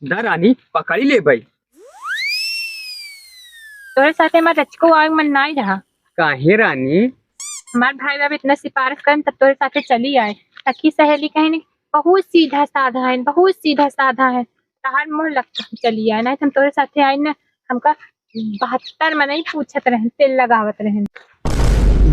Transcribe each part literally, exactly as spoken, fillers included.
दा रानी, पकड़ी लेबइ। तोरे साथे हमार रचको आवे मन नाई रहा। काहे रानी? हमार भाई बाप इतना सिफारिश करन तब तोरे साथे चली आए। सखी सहेली कहिन बहुत सीधा साधा है, बहुत सीधा साधा है। तहार मुँह लग के चली आए, नहीं तो हम तोरे साथे आए ना, हमका बहत्तर मनई पूछत रहन, तेल लगावत रहन।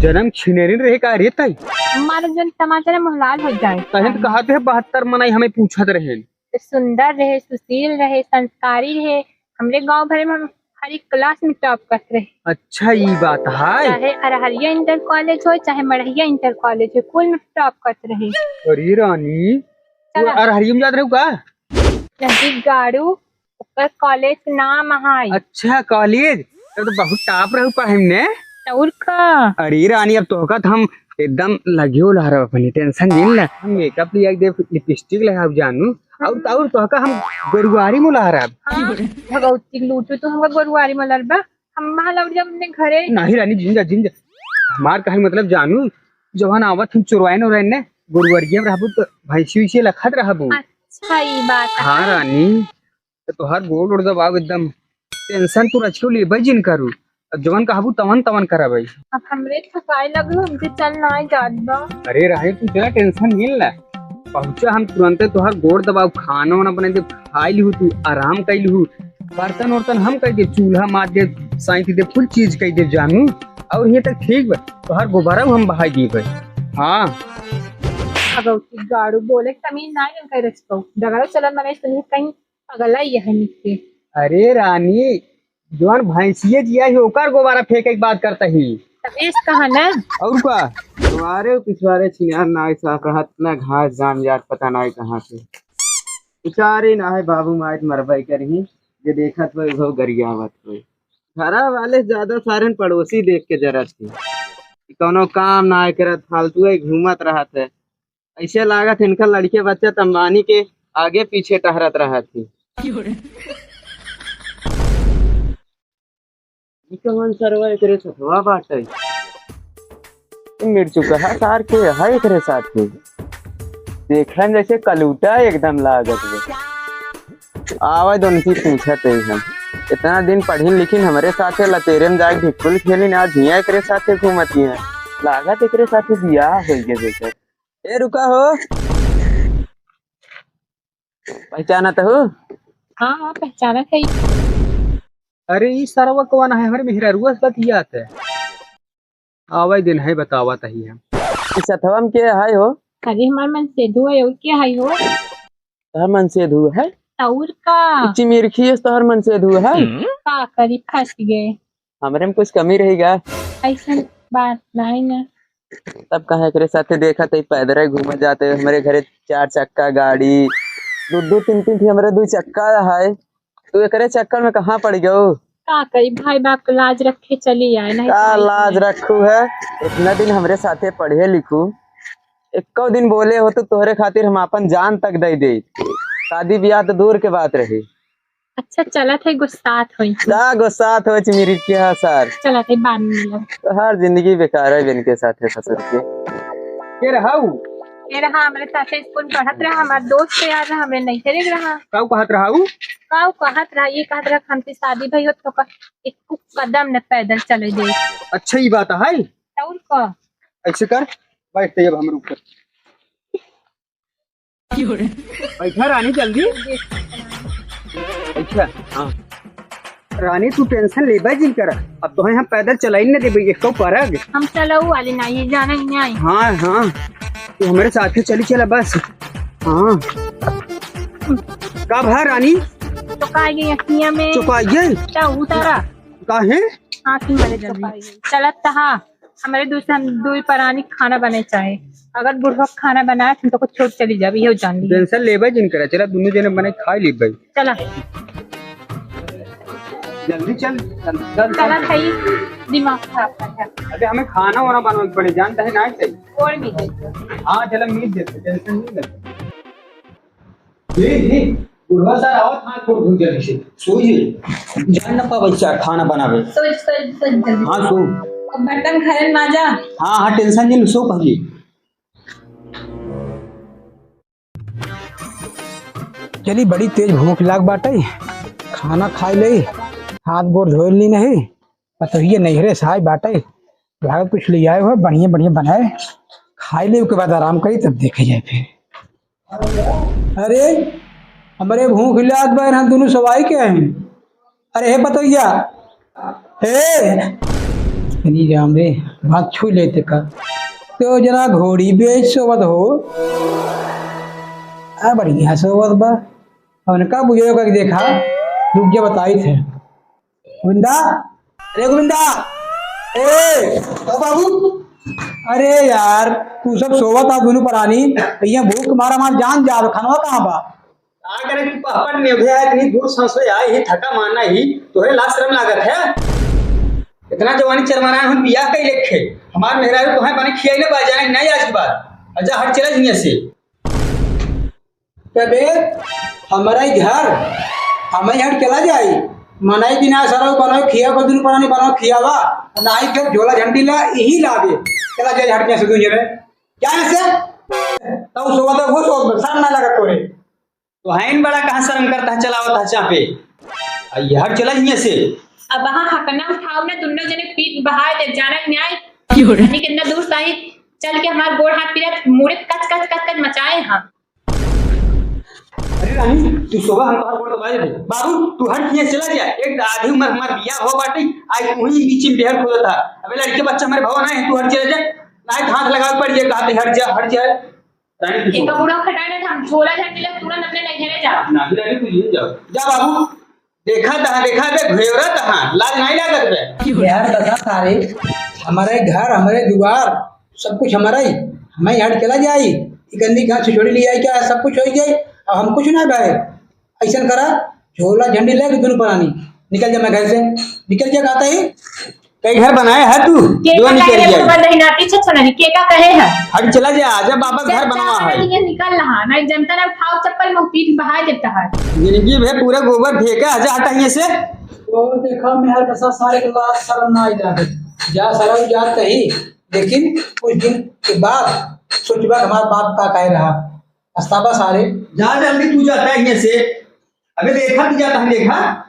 जनम छिनेरिन रहे का रे तई? मारे जन समाज में मोहलाल हो जाए। तहन तो कहत है बहत्तर मनई हमें पूछत रहन। तो सुंदर रहे, सुशील रहे, संस्कारी रहे। हमरे गांव भरे में हम हर एक क्लास में टॉप करत रहे। अच्छा, ई बात है। चाहे अरहरिया इंटर कॉलेज हो, चाहे मड़हिया इंटर कॉलेज हो, कुल में टॉप करत रहे। अरे रानी, तू चला। अरहरिया में जात रहू का? नदी गाड़ू, ओकर कॉलेज के नाम है। अच्छा, कॉलेज? तब तो बहुत टॉप रहू पढ़े में ने। और का? अरे रानी, अब तोहका तो हम एकदम लगियो ला रहा अपनी, टेंशन जिन ला। हम मेकअप लिया के देब, लिपस्टिक लगाब जानू, और, और तोहका हम गोरुआरी मुला रहा। हाँ, भगवती के लूटू, तू हमका गोरुआरी मुला बा। हम वहाँ लौट जाब अपने घरे। नहीं रानी, जिन जा, जिन जा। हमार कहे मतलब जानू, जवन आवत हम चोरवाइन उरवाइन ने, गोरुआरिया में रहबू तो भैंसी उसी लखत रहबू। अच्छा, ई बात हाँ है। रानी, तो तोहार गोड़ उड़ दबाव एकदम। टेंशन तू रचियो लेबे जिन करू। अब जवन कहबू तवन तवन करबे। अब हमरे थकाई लगल, हमसे चल नाई जात बा। अरे रानी, तू इतना टेंशन नहीं ला। पहुँचा हम तुरंते तोहार गोड़ दबाव, खाना वाना बनाई देब, खाई लिहू, तू आराम कई लिहू। बर्तन उर्तन हम कई देब, चूल्हा मार देब, साइंती देब, कुल चीज कई देब जानू। और ये तक ठीक बा, तोहार गोबरा हम बहाई देबे। हाँ। भगवती गाड़ू बोले तमीज नाई रखबू। डगरो चलन मने सुनी कहीं पगला ही है नित्य। अरे रानी, जौन भैंसिए जिया है, ओकर गोबारा फेंके के बात करता ही। तबेस कहा ना। और का? तुम्हारे पिछवारे छिनार नाई साफ रहत ना, घास जाम जात पता नाई कहाँ से। बेचारे ना है बाबू माई त मरबई करही, जे देखत होई उहो गरियावत होई। घरा वाले से ज्यादा सारन पड़ोसी देख के जरत ही। कौनो काम नाई करत, फालतू ही घूमत रहत है। ऐसे लागत इनका लड़के बच्चा त अंबानी के आगे पीछे टहरत रहत ही। ई कौन सरवा एकरे सथवा बाटे? ई मिर्चुकहा सार के है एकरे साथे। देखे में जैसे कलूटा एकदम लागत बा। आवे दो उनकी पूछत ही हम। इतना दिन पढ़िन लिखिन हमरे साथे लतेरे में जाके ढिकुल खेलिन, आज हियाँ एकरे साथे घूमत ही हैं। लागत एकरे साथे बियाह होई गए देखे। ए, रुका हो। पहचानत हो? हाँ, हाँ, पहचानत है। अरे, ई सरवा कौन है? हमरे मेहरारुआ से बतियात है। आवे दिन है, बतावत ही हम। ई सथवा में के है हो? अरे, हमार मनसेधु है, और के है हो? तोहर मनसेधु है? और का? ई चिमिरखी है, तोहर मनसेधु है? का करी, फंस गए। हमरे में कुछ कमी रही गा? ऐसन बात नाई ना। तब कहे एकरे साथे देखत ही पैदल ही घूमत जाते, हमरे घरे चार चक्का गाड़ी, दो दो तीन तीन ठे हमरे दो चक्का है, तू एकरे चक्कर में कहाँ पड़ गयो? का करी, भाई बाप के लाज रखे चली आए, नहीं का तो लाज रखू है? इतना दिन हमरे साथे पढ़े लिखू, एको दिन बोले हो तो तोहरे खातिर हम आपन जान तक दे दे। शादी ब्याह तो दूर के बात रही। अच्छा, चलत है, गुस्सात होई। का गुस्सात होई, चिमिरी के हा सार। चलत है, बाद में मिलब। तोहार जिंदगी बेकार है इनके साथे ससुर के। के रहाऊ? के रहा, हमरे साथे स्कूल पढ़त रहा, हमार दोस्त यार रहा, हमरे नैहरे रहा। काऊ कहत रहाऊ? काऊ कहत रहा, ये कहत रहा, हमसे शादी भई होत तो का एक कदम न पैदल चले दे। अच्छा, ई बात है? और का? ऐसे कर, बैठ ते अब हम रुक कर। बैठा रानी जल्दी। अच्छा, हाँ। रानी, तू टेंशन लेबे जिन कर, अब तोहे हम पैदल चलाई न देबे एको परग। हम चलऊ वाली ना, ये जाना ही नहीं। हाँ, हाँ, तू हमरे साथे चली चला बस। हाँ। का भा रानी? तो का ये अखियाँ में चुकाइए? क्या उतारा? काहे? हाँ, तू मरे जल्दी। चलत तहा। हमरे दूसरे हम दुई परानी खाना बने चाहे। अगर बुढ़वा खाना बनाए, हम तो कुछ छोड़ चली जाबे, इहो जान ली। टेंशन लेबे जिन करे, चला दुनू जने बने खाई लेबे। चला। जल्दी चल, चल, चल, चल। चला भाई, दिमाग खराब कर दिया। अबे हमें खाना वाना बनवाए के पड़े, जानता है ना, ऐसे। और भी है। हाँ, चला, मिल जाते, टेंशन नहीं लेते। ए, ए, बुढ़वा सार आवत, हाथ गोड़ धो जल्दी से। सोइए। जान न पावे चार खाना बनावे। सोच, सोच, सोच जल्दी। हाँ, सो। अब बर्तन घरे माजा। हाँ, हाँ, टेंशन नहीं लो, सो पहले। चली, बड़ी तेज भूख लाग बाटे, खाना खाई लेई, हाथ गोड़ धोए ली नहीं। पतोहिया नैहरे से आई बाटे, लागत कुछ ले आए हो, बढ़िया बढ़िया बनाए, खाई ले, ओके बाद आराम करी, तब देखे जाए फिर। अरे, हमरे भूख लाग बा, हम दुनू सवाई के हैं। अरे हे पतोहिया, हे, अरे राम रे, बात छू लेते का। तो जरा घोड़ी बेच सोवत हो। आ बढ़िया सोवत बा। उनका बुझे का देखा, रुक जा बताई थे। गोविंदा, अरे गोविंदा, ए, ओ बाबू, अरे यार, तू सब सोवत आ दुनू परानी, यहाँ भूख मारा मार जान जा, खानवा कहाँ बा? का करे कि पहपट में उठे है, इतनी दूर सांसों आए ही, थका माना ही, तोहरे लाज शर्म लागत है? इतना जवानी चरमराए, हम बियाह कई लेखे, हमार मेहरारू तोहे बने खियाई ना बा, जाने नहीं आज के बाद। अच्छा, हट चला हियां से। तबे हमारा ही घर, हमें हट चला जाई। मनाई बिना सरऊ बनाओ, खिया बदलू परानी बनाओ, खियावा, ना ही फिर झोला झंडी ला, यही लागे। चला जाए हट में से दुनिया में। क्या है से? तब सोवा तो वो सो, शर्म ना लगा तोरे। तो हैन बड़ा कहाँ शर्म करता है, चलावत है चापे। आ, ये हट चला हियां से। अब वहाँ हकना उठाओ ना, दुन्नो जने पीठ बहाए दे, जानत न्याय। क्यों रे? रानी कितना दूर साही चल के हमार गोड़ हाथ पीरत, मुड़े कच कच कच कच मचाए हाँ। अरे रानी, तू सोवा, हम तोहार गोड़ दबाए दे। बाबू, तू हट हियां चला जा, एक आधी उम्र हमार बियाह हो बाटे, आज तू ही बीच में बिहार खोलत था। अबे लड़के बच्चा हमारे भवा ना है, तू हट चला जा, ना हाथ लगावे पड़ जाए, कहते हट जा, हट जा। रानी, तू एका सो। बुढ़ऊ खटाए ना, हम झोला झंडी ला तुरंत अपने नैहरे जा। ना, रानी, तू ये जा। जा बाबू, देखा तहाँ, देखा बे, घेरा तहाँ, लाज नहीं लागत बे। यार, बता सारे, हमारे घर, हमारे दुआर, सब कुछ हमारा ही, हमें यहाँ चला जाई, ये गंदी कहाँ से छोड़ी ले आई, क्या सब कुछ हो गई, अब हम कुछ ना भाई, ऐसा करा, झोला झंडी लेके दुनू परानी, निकल जा मैं घर से, निकल जा कहता ही। कई घर बनाए है तू? के जो का निकल कहे है जाए। बंद ही नाती छछ नहीं, के का कहे है? हट चला जा, आजा बाबा घर बनवा है। ये निकल रहा, नहीं जनता ना उठाओ चप्पल में पीठ बहा देता है। जिंदगी भर पूरा गोबर फेंका, आजा हटा हियां से। तो देखा मेहर कसा सारे के लाज शर्म ना आई जाते। जा सरऊ जात ही, लेकिन कुछ दिन के बाद सोचबा हमार बाप का कहे रहा। पछतावा सारे। जा जल्दी तू जाता है हियां से। अबे देखा तू जाता है, देखा।